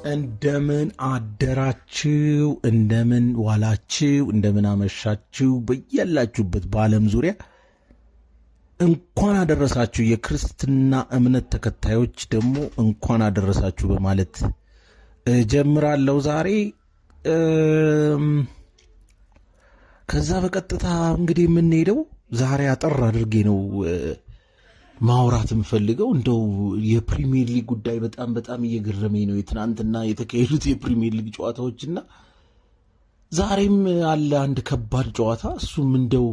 እንደምን አደራችሁ፣ እንደምን ዋላችሁ፣ እንደምን አመሻችሁ። በያላችሁበት በዓለም ዙሪያ እንኳን አደረሳችሁ። የክርስትና እምነት ተከታዮች ደግሞ እንኳን አደረሳችሁ በማለት እጀምራለሁ ዛሬ። ከዛ በቀጥታ እንግዲህ የምንሄደው ዛሬ አጠር አድርጌ ነው ማውራት የምፈልገው። እንደው የፕሪሚየር ሊግ ጉዳይ በጣም በጣም እየገረመኝ ነው። የትናንትና የተካሄዱት የፕሪሚየር ሊግ ጨዋታዎችና ዛሬም አለ አንድ ከባድ ጨዋታ። እሱም እንደው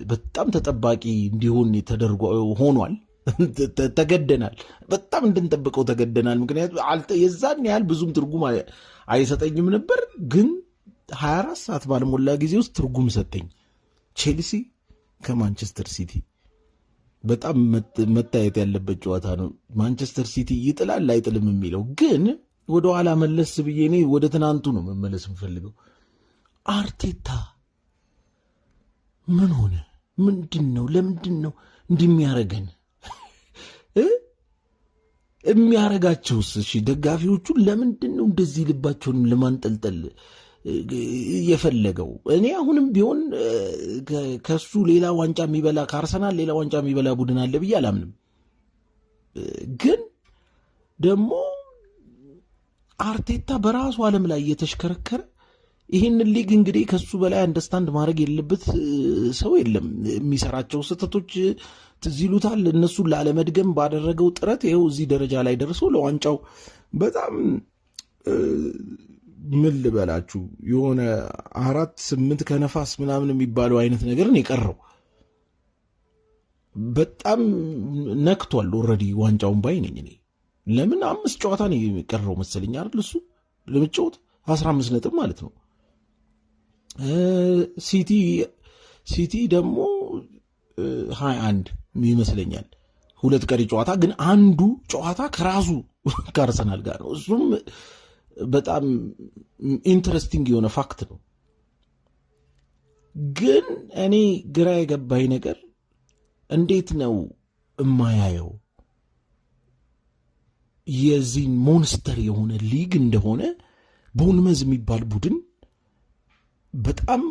በጣም ተጠባቂ እንዲሆን ተደርጎ ሆኗል። ተገደናል፣ በጣም እንድንጠብቀው ተገደናል። ምክንያቱም የዛን ያህል ብዙም ትርጉም አይሰጠኝም ነበር፣ ግን 24 ሰዓት ባልሞላ ጊዜ ውስጥ ትርጉም ሰጠኝ። ቼልሲ ከማንቸስተር ሲቲ በጣም መታየት ያለበት ጨዋታ ነው። ማንቸስተር ሲቲ ይጥላል አይጥልም የሚለው ግን ወደኋላ መለስ ብዬ እኔ ወደ ትናንቱ ነው መመለስ የምፈልገው። አርቴታ ምን ሆነ? ምንድን ነው? ለምንድን ነው እንዲህ የሚያረገን? የሚያረጋቸውስ? እሺ ደጋፊዎቹ ለምንድን ነው እንደዚህ ልባቸውን ለማንጠልጠል የፈለገው? እኔ አሁንም ቢሆን ከሱ ሌላ ዋንጫ የሚበላ፣ ከአርሰናል ሌላ ዋንጫ የሚበላ ቡድን አለ ብዬ አላምንም። ግን ደግሞ አርቴታ በራሱ ዓለም ላይ እየተሽከረከረ ይህንን ሊግ እንግዲህ ከሱ በላይ understand ማድረግ የለበት ሰው የለም። የሚሰራቸው ስህተቶች ትዝ ይሉታል። እነሱን ላለመድገም ባደረገው ጥረት ይኸው እዚህ ደረጃ ላይ ደርሶ ለዋንጫው በጣም፣ ምን ልበላችሁ፣ የሆነ 4-8 ከነፋስ ምናምን የሚባለው አይነት ነገር ነው የቀረው። በጣም ነክቷል already ዋንጫውን ባይ ነኝ እኔ። ለምን 5 ጨዋታ ነው የቀረው መሰለኝ አይደል? እሱ ለመጫወት 15 ነጥብ ማለት ነው። ሲቲ ደግሞ 21 ይመስለኛል። 2 ቀሪ ጨዋታ፣ ግን አንዱ ጨዋታ ከራሱ ከአርሰናል ጋር ነው። እሱም በጣም interesting የሆነ fact ነው። ግን እኔ ግራ የገባኝ ነገር እንዴት ነው እማያየው የዚህን monster የሆነ ሊግ እንደሆነ፣ ቦርንመዝ የሚባል ቡድን በጣም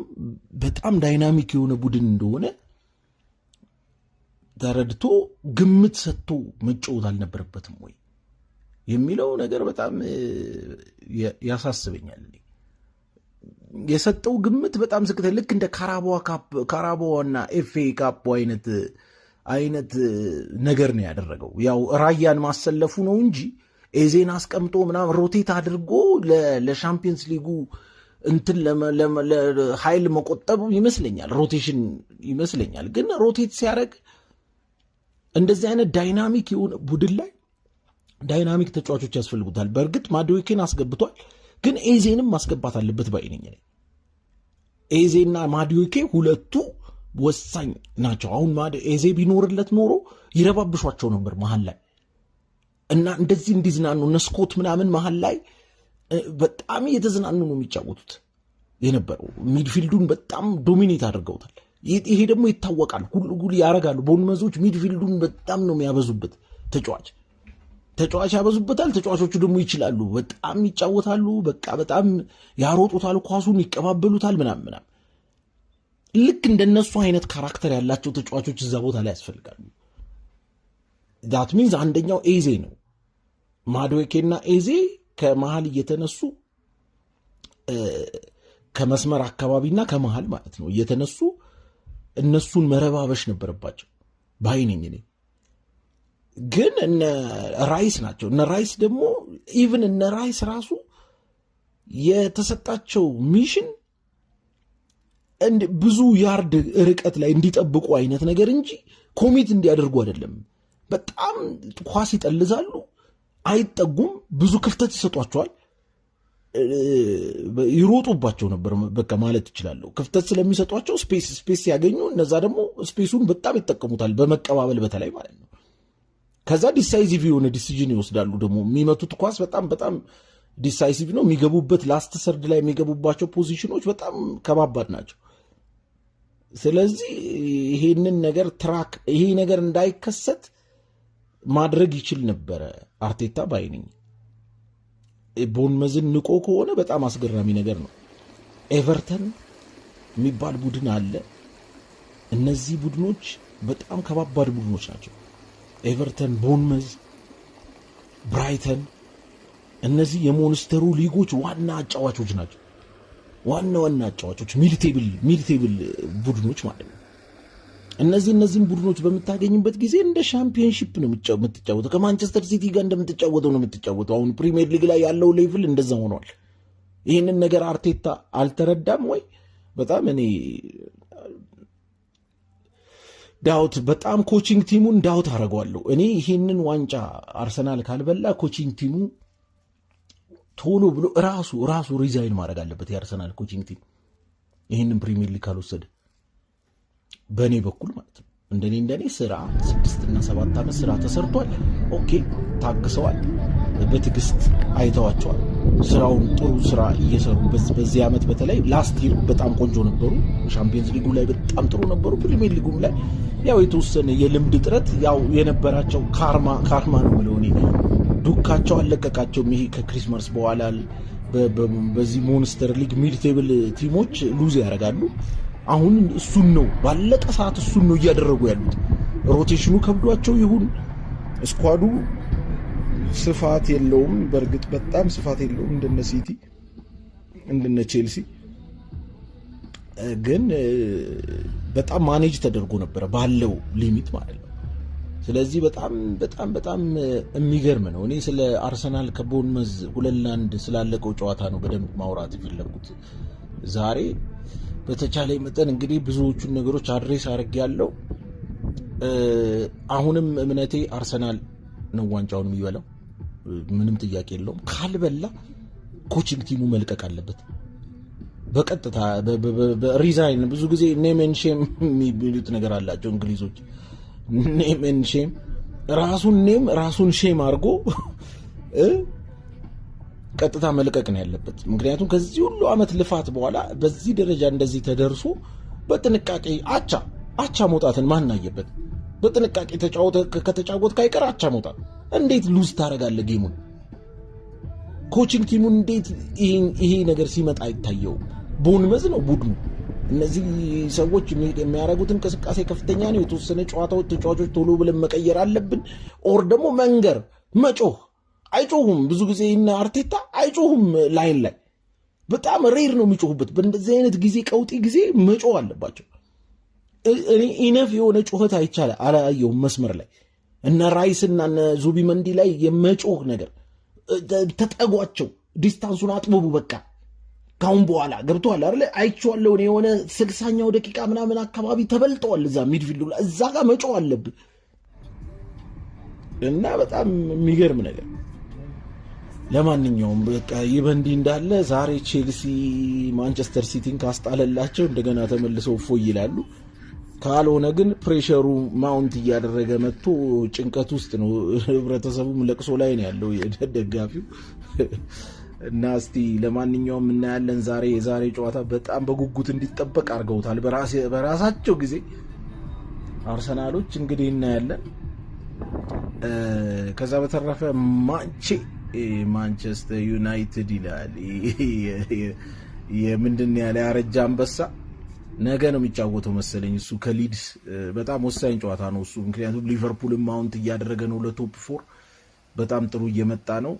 በጣም dynamic የሆነ ቡድን እንደሆነ ተረድቶ ግምት ሰጥቶ መጫወት አልነበረበትም ወይ የሚለው ነገር በጣም ያሳስበኛል። የሰጠው ግምት በጣም ዝቅተኛ፣ ልክ እንደ ካራባኦ እና ኤፍኤ ካፕ አይነት ነገር ነው ያደረገው። ያው ራያን ማሰለፉ ነው እንጂ ኤዜን አስቀምጦ ምናምን rotate አድርጎ ለሻምፒየንስ ሊጉ እንትን ኃይል መቆጠቡ ይመስለኛል፣ rotation ይመስለኛል። ግን rotate ሲያደርግ እንደዚህ አይነት dynamic የሆነ ቡድን ላይ dynamic ተጫዋቾች ያስፈልጉታል። በእርግጥ ማድዌኬን አስገብቷል፣ ግን ኤዜንም ማስገባት አለበት ባይ ነኝ። ኤዜና ማድዌኬ ሁለቱ ወሳኝ ናቸው። አሁን ኤዜ ቢኖርለት ኖሮ ይረባብሿቸው ነበር መሀል ላይ እና እንደዚህ እንዲዝናኑ እነ ስኮት ምናምን መሀል ላይ በጣም እየተዝናኑ ነው የሚጫወቱት የነበረው። Midfield ኡን በጣም dominate አድርገውታል። ይሄ ደግሞ ይታወቃል። ሁሉ ጉል ያደርጋሉ። ቦርንመዞች midfield ኡን በጣም ነው የሚያበዙበት። ተጫዋች ተጫዋች ያበዙበታል። ተጫዋቾቹ ደግሞ ይችላሉ። በጣም ይጫወታሉ። በቃ በጣም ያሮጡታል፣ ኳሱን ይቀባበሉታል ምናምን ምናምን። ልክ እንደነሱ አይነት character ያላቸው ተጫዋቾች እዛ ቦታ ላይ ያስፈልጋሉ። That means አንደኛው ኤዜ ነው። ማድዌኬና ኤዜ ከመሀል እየተነሱ፣ ከመስመር አካባቢና ከመሀል ማለት ነው፣ እየተነሱ እነሱን መረባበሽ ነበረባቸው ባይ ነኝ እኔ። ግን እነ ራይስ ናቸው። እነ ራይስ ደግሞ even እነ ራይስ ራሱ የተሰጣቸው mission ብዙ yard ርቀት ላይ እንዲጠብቁ አይነት ነገር እንጂ commit እንዲያደርጉ አይደለም። በጣም ኳስ ይጠልዛሉ፣ አይጠጉም፣ ብዙ ክፍተት ይሰጧቸዋል። ይሮጡባቸው ነበር በቃ ማለት እችላለሁ። ክፍተት ስለሚሰጧቸው space ሲያገኙ እነዛ ደግሞ space ኡን በጣም ይጠቀሙታል፣ በመቀባበል በተለይ ማለት ነው። ከዛ decisive የሆነ decision ይወስዳሉ። ደግሞ የሚመቱት ኳስ በጣም በጣም decisive ነው። የሚገቡበት last third ላይ የሚገቡባቸው ፖዚሽኖች በጣም ከባባድ ናቸው። ስለዚህ ይሄንን ነገር track፣ ይሄ ነገር እንዳይከሰት ማድረግ ይችል ነበረ አርቴታ ባይ ነኝ። ቦርንመዝን ንቆ ከሆነ በጣም አስገራሚ ነገር ነው። ኤቨርተን የሚባል ቡድን አለ። እነዚህ ቡድኖች በጣም ከባባድ ቡድኖች ናቸው። ኤቨርተን፣ ቦርንመዝ፣ ብራይተን እነዚህ የ monster ኡ ሊጎች ዋና አጫዋቾች ናቸው። ዋና ዋና አጫዋቾች mid table ቡድኖች ማለት ነው። እነዚህን ቡድኖች በምታገኝበት ጊዜ እንደ ሻምፒዮንሺፕ ነው የምትጫወተው። ከማንቸስተር ሲቲ ጋር እንደምትጫወተው ነው የምትጫወተው። አሁን ፕሪሚየር ሊግ ላይ ያለው level እንደዛ ሆኗል። ይህንን ነገር አርቴታ አልተረዳም ወይ? በጣም እኔ doubt በጣም coaching team ኡን doubt አደርገዋለሁ። እኔ ይህንን ዋንጫ አርሰናል ካልበላ coaching team ኡ ቶሎ ብሎ ራሱ ራሱ resign ማድረግ አለበት። የአርሰናል coaching team ይህንን ፕሪሚየር ሊግ ካልወሰደ በእኔ በኩል ማለት ነው። እንደኔ ስራ 6 እና 7 ዓመት ስራ ተሰርቷል። Okay፣ ታግሰዋል፣ በትዕግስት አይተዋቸዋል። ስራውን ጥሩ ስራ እየሰሩ በዚህ ዓመት በተለይ last year በጣም ቆንጆ ነበሩ። ሻምፒየንስ ሊጉ ላይ በጣም ጥሩ ነበሩ። ፕሪሚየር ሊጉም ላይ ያው የተወሰነ የልምድ እጥረት ያው የነበራቸው karma karma ነው የምለው እኔ፣ ዱካቸው አለቀቃቸውም። ይሄ ከ Christmas በኋላ በዚህ monster league mid table team ኦች lose ያደርጋሉ። አሁን እሱን ነው ባለቀ ሰዓት እሱን ነው እያደረጉ ያሉት። Rotation ኑ ከብዷቸው ይሁን squad ኡ ስፋት የለውም። በእርግጥ በጣም ስፋት የለውም እንደነ ሲቲ፣ እንደነ ቼልሲ፣ ግን በጣም manage ተደርጎ ነበረ ባለው limit ማለት ነው። ስለዚህ በጣም በጣም በጣም የሚገርም ነው። እኔ ስለ አርሰናል ከቦርንመዝ 2-1 ስላለቀው ጨዋታ ነው በደንብ ማውራት የፈለግኩት ዛሬ። በተቻለ መጠን እንግዲህ ብዙዎቹን ነገሮች address አድርጌያለሁ። አሁንም እምነቴ አርሰናል ነው ዋንጫውን የሚበላው፣ ምንም ጥያቄ የለውም። ካልበላ coaching team ኡ መልቀቅ አለበት በቀጥታ resign። ብዙ ጊዜ name and shame የሚሉት ነገር አላቸው እንግሊዞች። Name and shame፣ ራሱን name ራሱን shame አድርጎ ቀጥታ መልቀቅ ነው ያለበት። ምክንያቱም ከዚህ ሁሉ ዓመት ልፋት በኋላ በዚህ ደረጃ እንደዚህ ተደርሶ በጥንቃቄ አቻ አቻ መውጣትን ማን አየበት? በጥንቃቄ ከተጫወት ካይቀር አቻ መውጣት እንዴት lose ታደርጋለህ game ኡን? Coaching team ኡን እንዴት ይሄ ነገር ሲመጣ አይታየውም? ቦርንመዝ ነው ቡድኑ። እነዚህ ሰዎች የሚያደርጉት እንቅስቃሴ ከፍተኛ ነው። የተወሰነ ጨዋታዎች ተጫዋቾች ቶሎ ብለን መቀየር አለብን። Or ደግሞ መንገር፣ መጮህ። አይጮሁም። ብዙ ጊዜ እነ አርቴታ አይጮሁም። Line ላይ በጣም rare ነው የሚጮሁበት። በእንደዚህ አይነት ጊዜ፣ ቀውጢ ጊዜ መጮህ አለባቸው። እኔ enough የሆነ ጩኸት አይቻለ አላየሁም መስመር ላይ እነ ራይስ እና እነ ዙቢመንዲ ላይ የመጮህ ነገር። ተጠጓቸው፣ distance ኡን አጥብቡ። በቃ ካሁን በኋላ ገብቶሃል አይደለ? አይቼዋለሁ እኔ የሆነ 60ኛው ደቂቃ ምናምን አካባቢ ተበልጠዋል። እዛ midfield ኡ ላይ እዛ ጋር መጮህ አለብህ እና በጣም የሚገርም ነገር። ለማንኛውም በቃ ይህ በእንዲህ እንዳለ ዛሬ ቼልሲ ማንቸስተር ሲቲን ካስጣለላቸው እንደገና ተመልሰው እፎይ ይላሉ። ካልሆነ ግን pressure ኡ mount እያደረገ መጥቶ ጭንቀት ውስጥ ነው። ህብረተሰቡም ለቅሶ ላይ ነው ያለው ደጋፊው። እና እስቲ ለማንኛውም እናያለን። ዛሬ የዛሬ ጨዋታ በጣም በጉጉት እንዲጠበቅ አድርገውታል በራሳቸው ጊዜ አርሰናሎች። እንግዲህ እናያለን። ከዛ በተረፈ ማንቸስተር ዩናይትድ ይላል፣ የምንድን ያለ ያረጀ አንበሳ ነገ ነው የሚጫወተው መሰለኝ እሱ ከሊድስ። በጣም ወሳኝ ጨዋታ ነው እሱ። ምክንያቱም ሊቨርፑልን mount እያደረገ ነው ለ top four፣ በጣም ጥሩ እየመጣ ነው።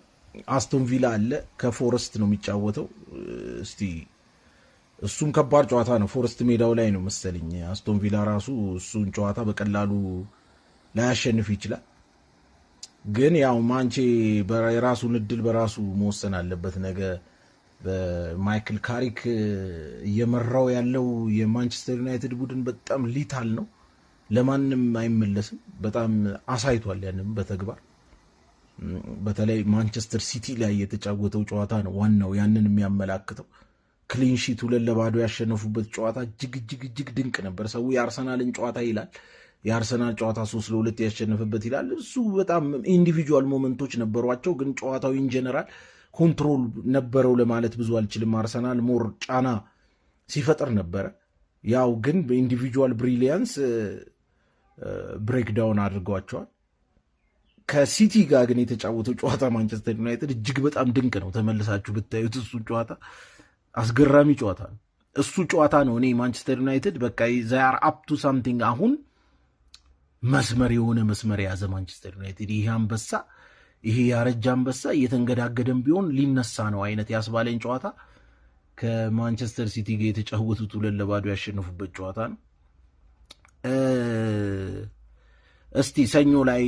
አስቶን ቪላ አለ፣ ከፎረስት ነው የሚጫወተው። እስቲ እሱም ከባድ ጨዋታ ነው። ፎረስት ሜዳው ላይ ነው መሰለኝ። አስቶን ቪላ ራሱ እሱን ጨዋታ በቀላሉ ላያሸንፍ ይችላል። ግን ያው ማንቼ የራሱን እድል በራሱ መወሰን አለበት። ነገ በማይክል ካሪክ እየመራው ያለው የማንቸስተር ዩናይትድ ቡድን በጣም lethal ነው። ለማንም አይመለስም። በጣም አሳይቷል ያንም በተግባር። በተለይ ማንቸስተር ሲቲ ላይ የተጫወተው ጨዋታ ነው ዋናው ያንን የሚያመላክተው። Clean sheet 2-0 ያሸነፉበት ጨዋታ እጅግ እጅግ እጅግ ድንቅ ነበር። ሰው የአርሰናልን ጨዋታ ይላል፣ የአርሰናል ጨዋታ 3-2 ያሸነፈበት ይላል። እሱ በጣም individual moment ኦች ነበሯቸው፣ ግን ጨዋታው in general control ነበረው ለማለት ብዙ አልችልም። አርሰናል more ጫና ሲፈጥር ነበረ። ያው ግን በ individual brilliance breakdown አድርገዋቸዋል። ከሲቲ ጋር ግን የተጫወተው ጨዋታ ማንቸስተር ዩናይትድ እጅግ በጣም ድንቅ ነው። ተመልሳችሁ ብታዩት እሱ ጨዋታ አስገራሚ ጨዋታ ነው። እሱ ጨዋታ ነው እኔ ማንቸስተር ዩናይትድ በቃ they are up to something፣ አሁን መስመር የሆነ መስመር የያዘ ማንቸስተር ዩናይትድ፣ ይሄ አንበሳ፣ ይሄ ያረጀ አንበሳ እየተንገዳገደም ቢሆን ሊነሳ ነው አይነት ያስባለኝ ጨዋታ ከማንቸስተር ሲቲ ጋር የተጫወቱት 2-0 ያሸነፉበት ጨዋታ ነው። እስቲ ሰኞ ላይ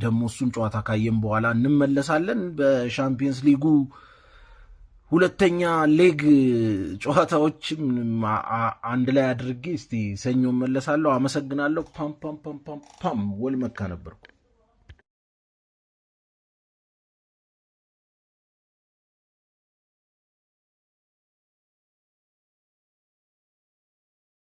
ደግሞ እሱን ጨዋታ ካየን በኋላ እንመለሳለን። በሻምፒየንስ ሊጉ ሁለተኛ leg ጨዋታዎችም አንድ ላይ አድርጌ እስቲ ሰኞ እመለሳለሁ። አመሰግናለሁ። ፓም ፓም ፓም ፓም ፓም። ወልመካ ነበርኩ።